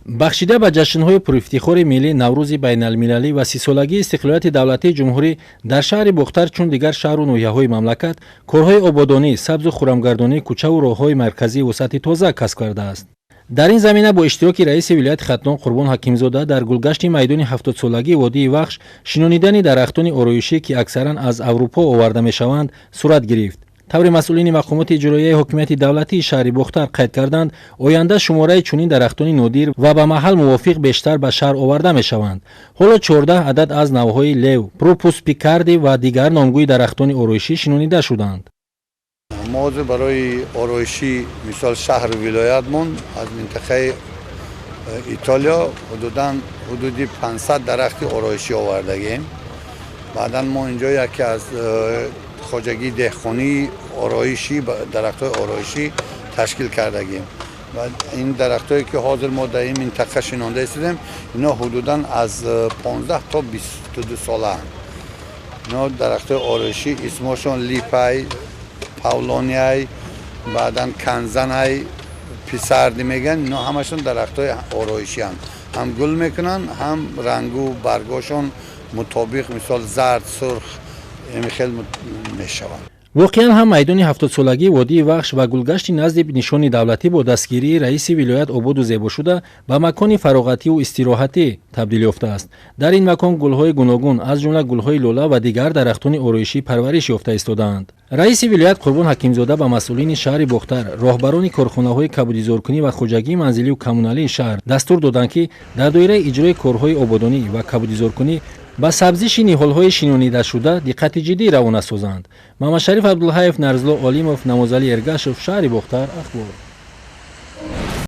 Бахшида ба ҷашнҳои пурафтихори миллӣ, Наврӯзи байналмилалӣ ва 30-солагии истиқлолияти давлатии ҷумҳурӣ, дар шаҳри Бохтар, чун дигар шаҳру ноҳияҳои мамлакат, корҳои ободонӣ, сабзу хурамгардонии кӯчаву роҳҳои марказӣ вусъати тоза касб кардааст. Дар ин замина бо иштироки раиси вилояти Хатлон Қурбон Ҳакимзода дар гулгашти майдони 70-солагии водии Вахш шинонидани дарахтони ороишӣ, ки аксаран аз Аврупо оварда мешаванд, сурат гирифт. Тавре масъулини мақомоти иҷроияи ҳокимияти давлатии шаҳри Бохтар қайд карданд, оянда шумораи чунин дарахтони нодир ва ба маҳал мувофиқ бештар ба шаҳр оварда мешаванд. Ҳоло 14 адад аз навъҳои лев, Рупус пикарди ва дигар номгӯи дарахтони ороишӣ шинонида шуданд. Мо ҳозир барои ороишӣ, мисол, шаҳру вилоятмон аз минтақаи Итолиё ҳудудан ҳудуди 500 дарахти ороишӣ овардагем. Баъдан мо инҷо яке аз хоҷагии деҳқонии ороишӣ, дарахтҳои ороишӣ ташкил кардагем ва ин дарахтҳое, ки ҳозир мо дар ин минтақа шинонда истодем, ино ҳудудан аз 15 то 22 солаанд. Ино дарахтҳои ороишӣ, исмошон липай, павлонияй, баъдан канзанай, писарди мегӯянд. Ино ҳамашон дарахтҳои ороишианд, ҳам гул мекунанд, ҳам рангу баргошон мутобиқ, мисол, зард, сурх хел мешаванд. Воқеан ҳам, майдони 70-солагии водии Вахш ва гулгашти назди нишони давлатӣ бо дастгирии раиси вилоят ободу зебо шуда, ба макони фароғативу истироҳатӣ табдил ёфтааст. Дар ин макон гулҳои гуногун, аз ҷумла гулҳои лола ва дигар дарахтони ороишӣ парвариш ёфта истодаанд. Раиси вилоят Қурбон Ҳакимзода ба масъулини шаҳри Бохтар, роҳбарони корхонаҳои кабудизоркунӣ ва хоҷагии манзилию коммуналии шаҳр дастур доданд, ки дар доираи иҷрои корҳои ободонӣ ва кабудизоркунӣ ба сабзиши ниҳолҳои шинонидашуда диққати ҷиддӣ равона созанд. Мамадшариф Абдулҳаев, Нарзулло Олимов, Намозалӣ Эргашев, шаҳри Бохтар, Ахбор.